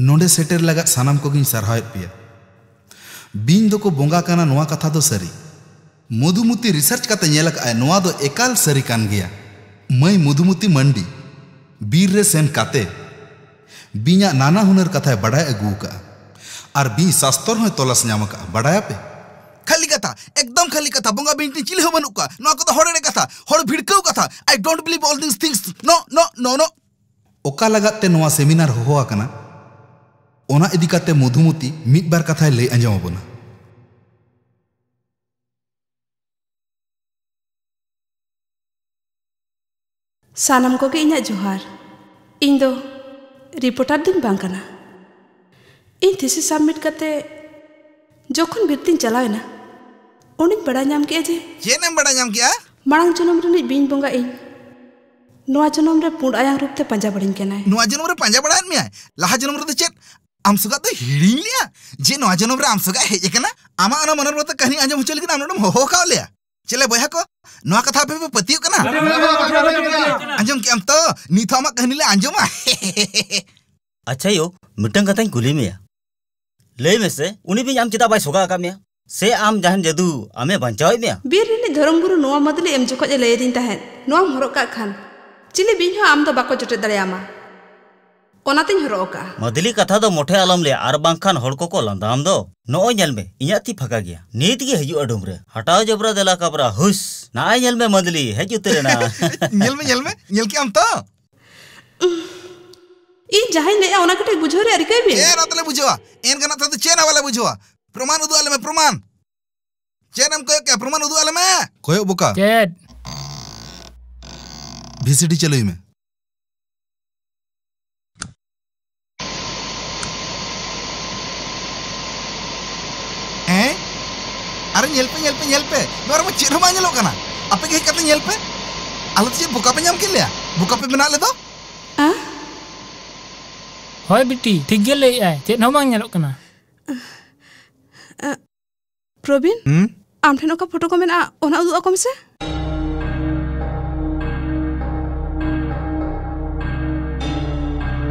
ᱱᱚᱰᱮ ᱥᱮᱴᱮᱨ ᱞᱟᱜᱟᱫ ᱥᱟᱱᱟᱢ ᱠᱚᱜᱮᱧ ᱥᱟᱨᱦᱟᱣᱮᱫ ᱯᱮᱭᱟ᱾ ᱵᱤᱧ ᱫᱚᱠᱚ ᱵᱚᱸᱜᱟ ᱠᱟᱱᱟ, ᱱᱚᱣᱟ ᱠᱟᱛᱷᱟ ᱫᱚ ᱥᱟᱹᱨᱤ᱾ ᱢᱚᱫᱷᱩᱢᱚᱛᱤ ᱨᱤᱥᱟᱨᱪ ᱠᱟᱛᱮ ᱧᱮᱞ ᱟᱠᱟᱫᱼᱟᱭ, ᱱᱚᱣᱟ ᱫᱚ ᱮᱠᱟᱞ ᱥᱟᱹᱨᱤ ᱠᱟᱱ ᱜᱮᱭᱟ᱾ ᱢᱟᱹᱭ ᱢᱚᱫᱷᱩᱢᱚᱛᱤ ᱢᱟᱱᱰᱤ ᱵᱤᱨ ᱨᱮ ᱥᱮᱱ ᱠᱟᱛᱮ ᱵᱤᱧᱟᱜ ᱱᱟᱱᱟ ᱦᱩᱱᱟᱹᱨ ᱠᱟᱛᱷᱟᱭ ᱵᱟᱰᱟᱭ ᱟᱹᱜᱩ ᱟᱠᱟᱫᱼᱟ ᱟᱨ ᱵᱤᱧ ᱥᱟᱥᱛᱚᱨ ᱦᱚᱸᱭ ᱛᱚᱞᱟᱥ ᱧᱟᱢ ᱟᱠᱟᱫᱼᱟ, ᱵᱟᱰᱟᱭᱟᱯᱮ? ᱠᱷᱟᱹᱞᱤ ᱠᱟᱛᱷᱟ, ᱮᱠᱫᱚᱢ ᱠᱷᱟᱹᱞᱤ ᱠᱟᱛᱷᱟ᱾ ᱵᱚᱸᱜᱟ ᱵᱤᱧ ᱴᱷᱮᱱ ᱪᱤᱞᱤ ᱦᱚᱸ ᱵᱟᱹᱱᱩᱜ ᱠᱚᱣᱟ᱾ ᱱᱚᱣᱟ ᱠᱚᱫᱚ ᱦᱚᱲ ᱮᱲᱮ ᱠᱟᱛᱷᱟ, ᱦᱚᱲ ᱵᱷᱤᱲᱠᱟᱹᱣ ᱠᱟᱛᱷᱟ᱾ I don't believe all these things. No, no, no, no. ᱚᱠᱟ ᱞᱟᱜᱟᱫ ᱛᱮ ᱱᱚᱣᱟ ᱥᱮᱢᱤᱱᱟᱨ ᱦᱚᱦᱚ ᱟᱠᱟᱱᱟ, ᱚᱱᱟ ᱤᱫᱤ ᱠᱟᱛᱮ ᱢᱚᱫᱷᱩᱢᱚᱛᱤ ᱢᱤᱫ ᱵᱟᱨ ᱠᱟᱛᱷᱟᱭ ᱞᱟᱹᱭ ᱟᱸᱡᱚᱢ ᱟᱵᱚᱱᱟ᱾ ᱥᱟᱱᱟᱢ ᱠᱚᱜᱮ ᱤᱧᱟᱹᱜ ᱡᱚᱦᱟᱨ᱾ ᱤᱧ ᱫᱚ ᱨᱤᱯᱳᱨᱴᱟᱨ ᱫᱚᱧ ᱵᱟᱝ ᱠᱟᱱᱟ᱾ ᱤᱧ ᱛᱷᱤᱥᱤᱥ ᱥᱟᱵᱢᱤᱴ ᱠᱟᱛᱮ ᱡᱚᱠᱷᱚᱱ ᱵᱤᱨ ᱛᱤᱧ ᱪᱟᱞᱟᱣ ᱮᱱᱟ, ᱚᱸᱰᱮᱧ ᱵᱟᱲᱟᱭ ᱧᱟᱢ ᱠᱮᱫᱼᱟ ᱡᱮ ᱪᱮᱫ ᱮᱢ ᱵᱟᱲᱟᱭ ᱧᱟᱢ ᱠᱮᱫᱼᱟ? ᱢᱟᱲᱟᱝ ᱡᱚᱱᱚᱢ ᱨᱤᱱᱤᱡ ᱵᱤᱧ ᱵᱚᱸᱜᱟ ᱤᱧ ᱱᱚᱣᱟ ᱡᱚᱱᱚᱢ ᱨᱮ ᱯᱩᱸᱰ ᱟᱭᱟᱝ ᱨᱩᱯ ᱛᱮ ᱯᱟᱸᱡᱟ ᱵᱟᱲᱟᱧ ᱠᱟᱱᱟᱭ᱾ ᱱᱚᱣᱟ ᱡᱚᱱᱚᱢ ᱨᱮ ᱯᱟᱸᱡᱟ ᱵᱟᱲᱟᱭᱮᱫ ᱢᱮᱭᱟᱭ? ᱞᱟᱦᱟ ᱡᱚᱱᱚᱢ ᱨᱮᱫᱚ ᱪᱮᱫ ᱟᱢ ᱥᱚᱜᱟᱜ ᱫᱚ ᱦᱤᱲᱤᱧ ᱞᱮᱭᱟ ᱡᱮ ᱱᱚᱣᱟ ᱡᱚᱱᱚᱢ ᱨᱮ ᱟᱢ ᱥᱚᱜᱟᱜ ᱦᱮᱡ ᱟᱠᱟᱱᱟ? ᱟᱢᱟᱜ ᱚᱱᱟ ᱢᱚᱱᱚᱨ ᱢᱚᱛᱚ ᱠᱟᱹᱦᱱᱤ ᱟᱸᱡᱚᱢ ᱦᱚᱪᱚ ᱞᱟᱹᱜᱤᱫ ᱟᱢ ᱱᱚᱰᱮᱢ ᱦᱚᱦᱚ ᱟᱠᱟᱫ ᱞᱮᱭᱟ᱾ ᱪᱮᱞᱮ ᱵᱚᱭᱦᱟ ᱠᱚ, ᱱᱚᱣᱟ ᱠᱟᱛᱷᱟ ᱟᱯᱮ ᱯᱮ ᱯᱟᱹᱛᱭᱟᱹᱜ ᱠᱟᱱᱟ? ᱟᱸᱡᱚᱢ ᱠᱮᱜ ᱟᱢ ᱛᱚ? ᱱᱤᱛ ᱦᱚᱸ ᱟᱢᱟᱜ ᱠᱟᱹᱦᱱᱤ ᱞᱮ ᱟᱸᱡᱚᱢᱟ᱾ ᱟᱪᱪᱷᱟ ᱭᱳ, ᱢᱤᱫᱴᱟᱝ ᱠᱟᱛᱷᱟᱧ ᱠᱩᱞᱤ ᱢᱮᱭᱟ᱾ ᱞᱟᱹᱭ ᱢᱮᱥᱮ, ᱩᱱᱤ ᱵᱤᱧ ᱟᱢ ᱪᱮᱫᱟᱜ ᱵᱟᱭ ᱥᱚᱜᱟ ᱟᱠᱟᱫ ᱢᱮᱭᱟ? ᱥᱮ ᱟᱢ ᱡᱟᱦᱟᱱ ᱡᱟᱹᱫᱩ ᱟᱢᱮ ᱵᱟᱧᱪᱟᱣᱮᱫ ᱢᱮᱭᱟ? ᱵᱤᱨ ᱨᱤᱱᱤᱡ ᱫᱷᱚᱨᱚᱢ ᱜᱩᱨᱩ ᱱᱚᱣᱟ ᱢᱟᱹᱫᱞᱤ ᱮᱢ ᱡᱚᱠᱷᱚᱡ ᱮ ᱞᱟᱹᱭ ᱟᱹᱫᱤᱧ ᱛᱟᱦᱮᱸᱫ, "ᱱᱚᱣᱟᱢ ᱦᱚᱨᱚᱜ ᱠᱟᱜ ᱠᱷᱟᱱ ᱪᱤᱞᱤ ᱵᱤᱧ ᱦᱚᱸ ᱟᱢ ᱫᱚ ᱵᱟᱠᱚ ᱡᱚᱴᱮᱫ ᱫᱟᱲᱮᱭᱟᱢᱟ᱾" ᱚᱱᱟᱛᱤᱧ ᱦᱚᱨᱚᱜ ᱟᱠᱟᱜᱼᱟ᱾ ᱢᱟᱹᱫᱞᱤ ᱠᱟᱛᱷᱟ ᱫᱚ ᱢᱚᱴᱷᱮ ᱟᱞᱚᱢ ᱞᱟᱹᱭᱟ, ᱟᱨ ᱵᱟᱝᱠᱷᱟᱱ ᱦᱚᱲ ᱠᱚᱠᱚ ᱞᱟᱸᱫᱟᱣᱟᱢ ᱫᱚ᱾ ᱱᱚᱜᱼᱚᱭ ᱧᱮᱞ ᱢᱮ, ᱤᱧᱟᱜ ᱛᱤ ᱯᱷᱟᱸᱠᱟ ᱜᱮᱭᱟ᱾ ᱱᱤᱛ ᱜᱮ ᱦᱤᱡᱩᱜᱼᱟ ᱰᱩᱢᱨᱟᱹ᱾ ᱦᱟᱴᱟᱣ ᱡᱚᱵᱨᱟ ᱫᱮᱞᱟ ᱠᱟᱵᱨᱟ, ᱦᱩᱥ! ᱱᱚᱜᱼᱚᱭ ᱧᱮᱞ ᱢᱮ ᱢᱟᱹᱫᱞᱤ ᱦᱮᱡ ᱩᱛᱟᱹᱨ ᱮᱱᱟ᱾ ᱧᱮᱞ ᱢᱮ, ᱧᱮᱞ ᱢᱮ, ᱧᱮᱞ ᱠᱮᱜ ᱟᱢ ᱛᱚ? ᱤᱧ ᱡᱟᱦᱟᱸᱧ ᱞᱟᱹᱭᱮᱜᱼᱟ, ᱚᱱᱟ ᱠᱟᱹᱴᱤᱡ ᱵᱩᱡᱷᱟᱹᱣ ᱨᱮᱭᱟᱜ ᱨᱤᱠᱟᱹᱭ ᱵᱤᱱ᱾ ᱪᱮᱫ ᱟᱫᱚ ᱞᱮ ᱵᱩᱡᱷᱟᱹᱣᱟ? ᱮᱱ ᱜᱟᱱᱚᱜ ᱛᱟᱦᱮᱸ ᱫᱚ ᱪᱮᱫ ᱦᱚᱸ ᱵᱟᱞᱮ ᱵᱩᱡᱷᱟᱹᱣᱟ᱾ ᱯᱨᱚᱢᱟᱱ ᱩᱫᱩᱜ ᱟᱞᱮ ᱢᱮ, ᱯᱨᱚᱢᱟᱱ᱾ ᱪᱮᱫ ᱮᱢ ᱠᱚᱭᱚᱜ ᱠᱮᱜᱼᱟ? ᱯᱨᱚᱢᱟᱱ ᱩᱫᱩᱜ ᱟᱞᱮ ᱢᱮ᱾ ᱠᱚᱭᱚᱜ ᱵᱚᱠᱟ᱾ ᱪᱮᱫ? ᱵᱷᱤ ᱥᱤ ᱰᱤ ᱪᱟᱹᱞᱩᱭ ᱢᱮ᱾ ᱦᱮᱸ? ᱟᱨᱮ ᱧᱮᱞ ᱯᱮ, ᱧᱮᱞ ᱯᱮ, ᱧᱮᱞ ᱯᱮ᱾ ᱱᱚᱣᱟ ᱨᱮᱢᱟ ᱪᱮᱫ ᱦᱚᱸ ᱵᱟᱝ ᱧᱮᱞᱚᱜ ᱠᱟᱱᱟ᱾ ᱟᱯᱮ ᱜᱮ ᱦᱮᱡ ᱠᱟᱛᱮ ᱧᱮᱞ ᱯᱮ᱾ ᱟᱞᱮ ᱫᱚ ᱪᱮᱫ ᱵᱚᱠᱟ ᱯᱮ ᱧᱟᱢ ᱠᱮᱫ ᱞᱮᱭᱟ? ᱵᱚᱠᱟ ᱯᱮ ᱵᱮᱱᱟᱣ ᱞᱮᱫᱚ? ᱟ? ᱦᱳᱭ ᱵᱤᱴᱤ, ᱴᱷᱤᱠ ᱜᱮ ᱞᱟᱹᱭᱮᱫᱼᱟᱭ, ᱪᱮᱫ ᱦᱚᱸ ᱵᱟᱝ ᱧᱮᱞᱚᱜ ᱠᱟᱱᱟ᱾ ᱯᱨᱚᱵᱤᱱ, ᱦᱩᱸ? ᱟᱢ ᱴᱷᱮᱱ ᱚᱠᱟ ᱯᱷᱳᱴᱳ ᱠᱚ ᱢᱮᱱᱟᱜᱼᱟ, ᱚᱱᱟ ᱩᱫᱩᱜ ᱟᱠᱚ ᱢᱮᱥᱮ᱾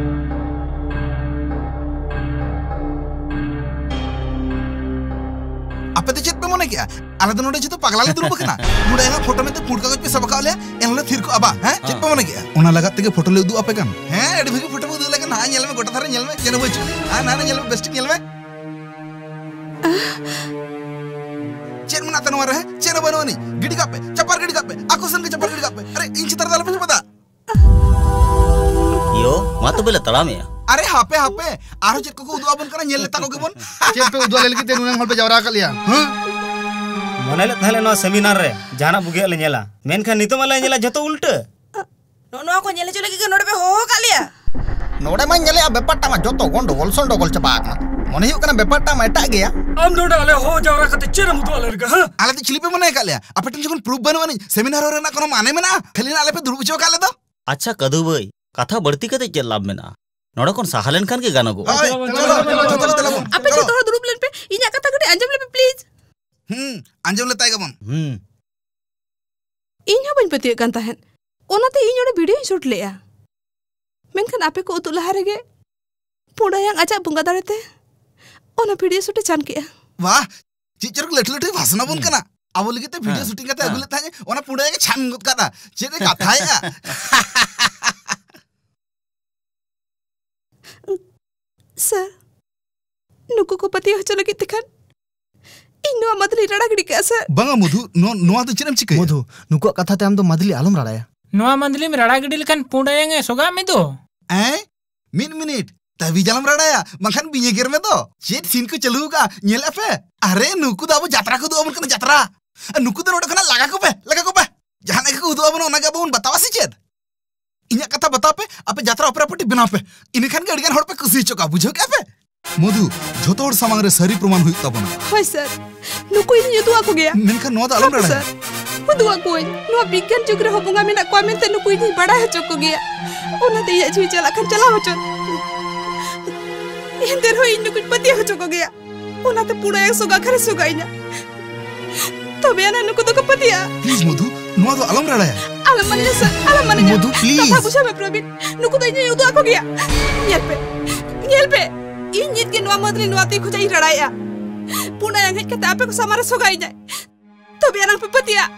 ᱟᱯᱮ ᱫᱚ ᱪᱮᱫ ᱯᱮ ᱢᱚᱱᱮ ᱠᱮᱜᱼᱟ? ᱟᱞᱮ ᱫᱚ ᱱᱚᱰᱮ ᱡᱚᱛᱚ ᱯᱟᱜᱽᱞᱟ ᱞᱮ ᱫᱩᱲᱩᱵ ᱟᱠᱟᱱᱟ? ᱱᱚᱰᱮ ᱟᱭᱢᱟ ᱯᱷᱳᱴᱳ ᱢᱮᱱᱛᱮ ᱯᱩᱸᱰ ᱠᱟᱜᱚᱡᱽ ᱯᱮ ᱥᱟᱵ ᱟᱠᱟᱫ ᱞᱮᱭᱟ, ᱮᱱᱦᱤᱞᱳᱜ ᱛᱷᱤᱨ ᱠᱚᱜᱼᱟ ᱵᱟ, ᱦᱮᱸ? ᱪᱮᱫ ᱯᱮ ᱢᱚᱱᱮ ᱠᱮᱜᱼᱟ? ᱚᱱᱟ ᱞᱟᱜᱟᱫ ᱛᱮᱜᱮ ᱯᱷᱳᱴᱳ ᱞᱮ ᱩᱫᱩᱜ ᱟᱯᱮ ᱠᱟᱱ᱾ ᱦᱮᱸ, ᱟᱹᱰᱤ ᱵᱷᱟᱹᱜᱤ ᱯᱷᱳᱴᱳ ᱯᱮ ᱩᱫᱩᱜ ᱟᱞᱮ ᱠᱟᱱᱟ᱾ ᱦᱮᱸ, ᱧᱮᱞ ᱢᱮ, ᱜᱚᱴᱟ ᱫᱷᱟᱨᱮ ᱧᱮᱞ ᱢᱮ, ᱪᱮᱫ ᱦᱚᱸ ᱵᱟᱹᱪᱩᱜ᱾ ᱦᱮᱸ, ᱱᱟ, ᱱᱟ, ᱧᱮᱞ ᱢᱮ, ᱵᱮᱥ ᱴᱷᱤᱠ ᱧᱮᱞ ᱢᱮ᱾ ᱪᱮᱫ ᱢᱮᱱᱟᱜ ᱛᱮ ᱱᱚᱣᱟ ᱨᱮ? ᱦᱮᱸ? ᱪᱮᱫ ᱦᱚᱸ ᱵᱟᱹᱱᱩᱜ ᱟᱹᱱᱤᱡ᱾ ᱜᱤᱰᱤ ᱠᱟᱜ ᱯᱮ, ᱪᱟᱯᱟᱨ ᱜᱤᱰᱤ ᱠᱟᱜ ᱯᱮ, ᱟᱠᱚ ᱥᱮᱱ ᱜᱮ ᱪᱟᱯᱟᱨ ᱜᱤᱰᱤ ᱠᱟᱜ ᱯᱮ᱾ ᱟᱨᱮ, ᱤᱧ ᱪᱮᱛᱟᱱ ᱨᱮ ᱟᱞᱚ ᱯᱮ ᱪᱟᱯᱟᱫᱟ᱾ ᱭᱳ, ᱢᱟ ᱛᱚᱵᱮ ᱞᱮ ᱛᱟᱲᱟᱢᱮᱜᱼᱟ᱾ ᱟᱨᱮ ᱦᱟᱯᱮ ᱦᱟᱯᱮ, ᱟᱨᱦᱚᱸ ᱪᱮᱫ ᱠᱚᱠᱚ ᱩᱫᱩᱜ ᱟᱵᱚᱱ ᱠᱟᱱᱟ, ᱧᱮᱞ ᱞᱮᱛᱟ ᱠᱚᱜᱮ ᱵᱚᱱ᱾ ᱪᱮᱫ ᱯᱮ ᱩᱫᱩᱜ ᱟᱞᱮ ᱞᱟᱹᱜᱤᱫ ᱛᱮ ᱱᱩᱱᱟᱹᱜ ᱦᱚᱲ ᱯᱮ ᱡᱟᱣᱨᱟ ᱟᱠᱟᱫ ᱞᱮᱭᱟ? ᱦᱮᱸ? ᱢᱚᱱᱮ ᱞᱮᱫ ᱛᱟᱦᱮᱸ ᱞᱮ ᱱᱚᱣᱟ ᱥᱮᱢᱤᱱᱟᱨ ᱨᱮ ᱡᱟᱦᱟᱱᱟᱜ ᱵᱩᱜᱤᱭᱟᱜ ᱞᱮ ᱧᱮᱞᱟ, ᱢᱮᱱᱠᱷᱟᱱ ᱱᱤᱛᱚᱜ ᱢᱟ ᱞᱮ ᱧᱮᱞᱟ ᱡᱷᱚᱛᱚ ᱩᱞᱴᱟᱹ᱾ ᱱᱚᱜᱼᱚ ᱱᱚᱣᱟ ᱠᱚ ᱧᱮᱞ ᱦᱚᱪᱚ ᱞᱟᱹᱜᱤᱫ ᱜᱮ ᱱᱚᱰᱮ ᱯᱮ ᱦᱚᱦᱚ ᱟᱠᱟᱫ ᱞᱮᱭᱟ? ᱱᱚᱰᱮ ᱢᱟᱧ ᱧᱮᱞᱮᱜᱼᱟ ᱵᱮᱯᱟᱨᱴᱟ ᱢᱟ ᱡᱚᱛᱚ ᱜᱚᱱᱰᱚᱜᱳᱞ ᱥᱚᱱᱰᱚᱜᱳᱞ ᱪᱟᱵᱟ ᱟᱠᱟᱱᱟ᱾ ᱢᱚᱱᱮ ᱦᱩᱭᱩᱜ ᱠᱟᱱᱟ ᱵᱮᱯᱟᱨᱴᱟ ᱢᱟ ᱮᱴᱟᱜ ᱜᱮᱭᱟ᱾ ᱟᱢ ᱱᱚᱰᱮ ᱟᱞᱮ ᱦᱚᱦᱚ ᱡᱟᱣᱨᱟ ᱠᱟᱛᱮ ᱪᱮᱫ ᱮᱢ ᱩᱫᱩᱜ ᱟᱞᱮ ᱞᱟᱹᱜᱤᱫ, ᱦᱮᱸ? ᱟᱞᱮ ᱫᱚ ᱪᱤᱞᱤ ᱯᱮ ᱢᱚᱱᱮ ᱟᱠᱟᱫ ᱞᱮᱭᱟ? ᱟᱯᱮ ᱴᱷᱮᱱ ᱡᱚᱠᱷᱚᱱ ᱯᱨᱩᱯ ᱵᱟᱹᱱᱩᱜ ᱟᱹᱱᱤᱡ, ᱥᱮᱢᱤᱱᱟᱨ ᱦᱚᱞ ᱨᱮᱱᱟᱜ ᱠᱳᱱᱳ ᱢᱟᱱᱮ ᱢᱮᱱᱟᱜᱼᱟ? ᱠᱷᱟᱹᱞᱤ ᱱᱟᱜ ᱟᱞᱮ ᱯᱮ ᱫᱩᱲᱩᱵ ᱦᱚᱪᱚ ᱟᱠᱟᱫ ᱞᱮ ᱫᱚ᱾ ᱟᱪᱪᱷᱟ ᱠᱟᱹᱫᱩ ᱵᱷᱟᱹᱭ, ᱠᱟᱛᱷᱟ ᱵᱟᱹᱲᱛᱤ ᱠᱟᱛᱮ ᱪᱮᱫ ᱞᱟᱵᱷ ᱢᱮᱱᱟᱜᱼᱟ? ᱱᱚᱰᱮ ᱠᱷᱚᱱ ᱥᱟᱦᱟ ᱞᱮᱱᱠᱷᱟᱱ ᱜᱮ ᱜᱟᱱᱚᱜᱚᱜᱼᱟ᱾ ᱦᱳᱭ, ᱪᱚᱞᱚ, ᱪᱚᱞᱚ, ᱪᱚᱞᱚ, ᱪᱚᱞᱚ, ᱪᱚᱞᱚ ᱵᱚᱱ, ᱟᱯᱮ ᱪᱚᱞᱚ᱾ ᱡᱚᱛᱚ ᱦᱚᱲ ᱫᱩᱲᱩᱵ ᱞᱮᱱ ᱯᱮ, ᱤᱧᱟᱜ ᱠᱟᱛᱷᱟ ᱠᱟᱹᱴᱤᱡ ᱟᱸᱡᱚᱢ ᱞᱮᱯᱮ, please᱾ ᱦᱩᱸ, ᱟᱸᱡᱚᱢ ᱞᱮᱛᱟᱭ ᱜᱮᱵᱚᱱ᱾ ᱦᱩᱸ᱾ ᱤᱧ ᱦᱚᱸ ᱵᱟᱹᱧ ᱯᱟᱹᱛᱭᱟᱹᱜ ᱠᱟᱱ ᱛᱟᱦᱮᱸᱫ, ᱚᱱᱟᱛᱮ ᱤᱧ ᱚᱸᱰᱮ ᱵᱷᱤᱰᱤᱭᱳᱧ ᱥᱩᱴ ᱞᱮᱜᱼᱟ᱾ ᱢᱮᱱᱠᱷᱟᱱ ᱟᱯᱮ ᱠᱚ ᱩᱫᱩᱜ ᱞᱟᱦᱟ ᱨᱮᱜᱮ ᱯᱩᱸᱰᱟᱭᱟᱝ ᱟᱡᱟᱜ ᱵᱚᱸᱜᱟ ᱫᱟᱲᱮᱛᱮ ᱚᱱᱟ ᱵᱷᱤᱰᱤᱭᱳ ᱥᱩᱴ ᱮ ᱪᱟᱱ ᱠᱮᱜᱼᱟ᱾ ᱵᱟᱦ, ᱪᱮᱫ ᱪᱚᱨᱚᱠ ᱞᱟᱹᱴᱩ ᱞᱟᱹᱴᱩᱭ ᱵᱷᱟᱥᱚᱱ ᱟᱵᱚᱱ ᱦᱩᱸ᱾ ᱠᱟᱱᱟ᱾ ᱟᱵᱚ ᱞᱟᱹᱜᱤᱫ ᱛᱮ ᱵᱷᱤᱰᱤᱭᱳ ᱦᱮᱸ᱾ ᱥᱩᱴᱤᱝ ᱠᱟᱛᱮ ᱟᱹᱜᱩ ᱦᱮᱸ᱾ ᱞᱮᱫ ᱛᱟᱦᱮᱸᱫ, ᱚᱱᱟ ᱯᱩᱸᱰᱟᱭᱟᱝ ᱮ ᱪᱷᱟᱱ ᱜᱚᱫ ᱠᱟᱫᱟ᱾ ᱪᱮᱫ ᱮ ᱠᱟᱛᱷᱟᱭᱮᱜᱼᱟ? ᱥᱟᱨ, ᱱᱩᱠᱩ ᱠᱚ ᱯᱟᱹᱛᱭᱟᱹᱣ ᱦᱚᱪᱚ ᱞᱟᱹᱜᱤᱫ ᱛᱮᱠᱷᱟᱱ ᱤᱧ ᱱᱚᱣᱟ ᱢᱟᱫᱞᱤᱧ ᱨᱟᱲᱟ ᱜᱤᱰᱤ ᱠᱟᱜᱼᱟ, ᱥᱟᱨ᱾ ᱵᱟᱝᱟ ᱢᱚᱫᱷᱩ, ᱱᱚ-, ᱱᱚᱣᱟ ᱫᱚ ᱪᱮᱫ ᱮᱢ ᱪᱤᱠᱟᱹᱭᱟ? ᱢᱚᱫᱷᱩ, ᱱᱩᱠᱩᱣᱟᱜ ᱠᱟᱛᱷᱟ ᱛᱮ ᱟᱢ ᱫᱚ ᱢᱟᱫᱞᱤ ᱟᱞᱚᱢ ᱨᱟᱲᱟᱭᱟ᱾ ᱱᱚᱣᱟ ᱢᱟᱫᱞᱤᱢ ᱨᱟᱲᱟ ᱜᱤᱰᱤ ᱞᱮᱠᱷᱟᱱ ᱯᱩᱸᱰ ᱟᱭᱟᱝ ᱮ ᱥᱚᱜᱟᱜ ᱢᱮ ᱫᱚ᱾ ᱮᱸ? ᱢᱤᱫ ᱢᱤᱱᱤᱴ, ᱛᱟᱹᱵᱤᱡ ᱟᱞᱚᱢ ᱨᱟᱲᱟᱭᱟ, ᱵᱟᱝᱠᱷᱟᱱ ᱵᱤᱧ ᱮ ᱜᱮᱨ ᱢᱮ ᱫᱚ᱾ ᱪᱮᱫ ᱥᱤᱱ ᱠᱚ ᱪᱟᱹᱞᱩ ᱟᱠᱟᱜᱼᱟ, ᱧᱮᱞᱮᱜᱼᱟ ᱯᱮ? ᱟᱨᱮ, ᱱᱩᱠᱩ ᱫᱚ ᱟᱵᱚ ᱡᱟᱛᱨᱟ ᱠᱚ ᱩᱫᱩᱜ ᱟᱵᱚᱱ ᱠᱟᱱᱟ, ᱡᱟᱛᱨᱟ᱾ ᱱᱩᱠᱩ ᱫᱚ ᱱᱚᱰᱮ ᱠᱷᱚᱱᱟᱜ ᱞᱟᱜᱟ ᱠᱚᱯᱮ, ᱞᱟᱜᱟ ᱠᱚᱯᱮ᱾ ᱡᱟᱦᱟᱱᱟᱜ ᱜᱮᱠᱚ ᱩᱫᱩᱜ ᱟᱵᱚᱱᱟ, ᱚᱱᱟ ᱜᱮ ᱟᱵᱚ ᱵᱚᱱ ᱵᱟᱛᱟᱣᱟ ᱥᱮ ᱪᱮᱫ? ᱤᱧᱟᱜ ᱠᱟᱛᱷᱟ ᱵᱟᱛᱟᱣ ᱯᱮ, ᱟᱯᱮ ᱡᱟᱛᱨᱟ ᱚᱯᱮᱨᱟ ᱯᱟᱨᱴᱤ ᱵᱮᱱᱟᱣ ᱯᱮ᱾ ᱤᱱᱟᱹ ᱠᱷᱟᱱ ᱜᱮ ᱟᱹᱰᱤ ᱜᱟᱱ ᱦᱚᱲ ᱯᱮ ᱠᱩᱥᱤ ᱦᱚᱪᱚ ᱠᱚᱣᱟ, ᱵᱩᱡᱷᱟᱹᱣ ᱠᱮᱜᱼᱟ ᱯᱮ? ᱢᱚᱫᱷᱩ, ᱡᱷᱚᱛᱚ ᱦᱚᱲ ᱥᱟᱢᱟᱝ ᱨᱮ ᱥᱟᱹᱨᱤ ᱯᱨᱚᱢᱟᱱ ᱦᱩᱭᱩᱜ ᱛᱟᱵᱚᱱᱟ᱾ ᱦᱳᱭ ᱥᱟᱨ, ᱱᱩᱠᱩ ᱤᱧᱤᱧ ᱩᱫᱩᱜ ᱟᱠᱚ ᱜᱮᱭᱟ᱾ ᱢᱮᱱᱠᱷᱟᱱ ᱱᱚᱣᱟ ᱫᱚ ᱟᱞᱚᱢ ᱦᱳᱭ ᱨᱟᱲᱟᱭᱟ᱾ ᱥᱟᱨ, ᱩᱫᱩᱜ ᱟᱠᱚᱣᱟᱹᱧ᱾ ᱱᱚᱣᱟ ᱵᱤᱜᱽᱜᱟᱱ ᱡᱩᱜᱽ ᱨᱮᱦᱚᱸ ᱵᱚᱸᱜᱟ ᱢᱮᱱᱟᱜ ᱠᱚᱣᱟ ᱢᱮᱱᱛᱮ ᱱᱩᱠᱩ ᱤᱧᱤᱧ ᱵᱟᱲᱟᱭ ᱦᱚᱪᱚ ᱠᱚᱜᱮᱭᱟ᱾ ᱚᱱᱟᱛᱮ ᱤᱧᱟᱜ ᱡᱤᱣᱤ ᱪᱟᱞᱟᱜ ᱠᱷᱟᱱ ᱪᱟᱞᱟᱣ ᱦᱚᱪᱚᱱ᱾ ᱮᱱᱛᱮ ᱨᱮᱦᱚᱸ ᱤᱧ ᱱᱩᱠᱩᱧ ᱯᱟᱹᱛᱭᱟᱹᱣ ᱦᱚᱪᱚ ᱠᱚᱜᱮᱭᱟ᱾ ᱚᱱᱟᱛᱮ ᱯᱩᱱᱟᱭᱟᱝ ᱥᱚᱜᱟ ᱟᱠᱷᱲᱟ ᱨᱮ ᱥᱚᱜᱟ ᱤᱧᱟ᱾ ᱛᱚᱵᱮ ᱟᱱᱟ ᱱᱩᱠᱩ ᱫᱚᱠᱚ ᱯᱟᱹᱛᱭᱟᱹᱜᱼᱟ᱾ ᱯᱞᱤᱡ ᱢᱚᱫᱷᱩ, ᱱᱚᱣᱟ ᱫᱚ ᱟᱞᱚᱢ ᱨᱟᱲᱟᱭᱟ᱾ ᱟᱞᱚᱢ ᱢᱟᱱᱟᱧᱟ ᱥᱟᱨ, ᱟᱞᱚᱢ ᱢᱟᱱᱟᱧᱟ᱾ ᱢᱚᱫᱷᱩ, ᱯᱞᱤᱡ᱾ ᱠᱟᱛᱷᱟ ᱵᱩᱡᱷᱟᱹᱣ ᱢᱮ ᱯᱨᱚᱵᱤᱱ, ᱱᱩᱠᱩ ᱫᱚ ᱤᱧᱤᱧ ᱩᱫᱩᱜ ᱟᱠᱚ ᱜᱮᱭᱟ᱾ ᱧᱮᱞ ᱯᱮ, ᱧᱮᱞ ᱯᱮ, ᱤᱧ ᱱᱤᱛ ᱜᱮ ᱱᱚᱣᱟ ᱢᱟᱹᱫᱽᱞᱤ ᱱᱚᱣᱟ ᱛᱤ ᱠᱷᱚᱡᱟᱜ ᱤᱧ ᱨᱟᱲᱟᱭᱮᱜᱼᱟ᱾ ᱯᱩᱱᱟᱭᱟᱝ ᱦᱮᱡ ᱠᱟᱛᱮ ᱟᱯᱮ ᱠᱚ ᱥᱟᱢᱟᱝ ᱨᱮ ᱥᱚᱜᱟ ᱤᱧᱟᱭ᱾ ᱛᱚᱵᱮ ᱟᱱᱟᱝ ᱯᱮ ᱯᱟᱹᱛᱭᱟᱹᱜᱼᱟ᱾